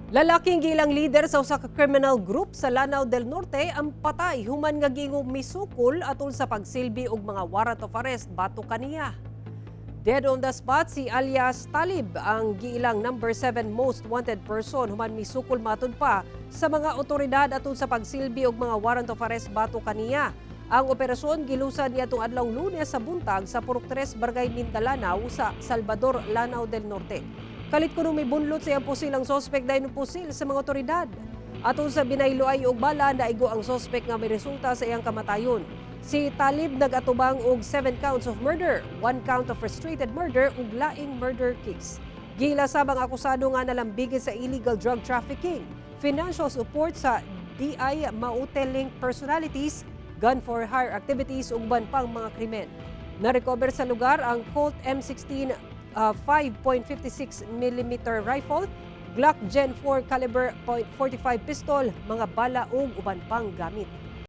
Lalaking giilang leader sa usa ka criminal group sa Lanao del Norte ang patay human nga giingong misukol atol sa pagsilbi og mga warrant of arrest batok kaniya. Dead on the spot si alias Talib, ang giilang number 7 most wanted person, human misukol matud pa sa mga otoridad atol sa pagsilbi og mga warrant of arrest batok kaniya. Ang operasyon gilusad niadtong adlaw Lunes sa buntag sa Purok 3, Barangay Mindanao sa Salvador, Lanao del Norte. Kalit kuno mibunlot sa iyang pusil ang sospek dayon pusil sa mga otoridad. Atol sa binayluay og bala, naigo ang sospek nga may resulta sa iyang kamatayon. Si Talib nag-atubang og 7 counts of murder, 1 count of frustrated murder ug laing murder case. Giila sab ang akusado nga nalambigit sa illegal drug trafficking, financial support sa DI Maute-linked personalities, gun for hire activities ug uban pang mga krimen. Na-recover sa lugar ang Colt M16 5.56 mm rifle, Glock Gen 4 caliber .45 pistol, mga bala ug uban pang gamit.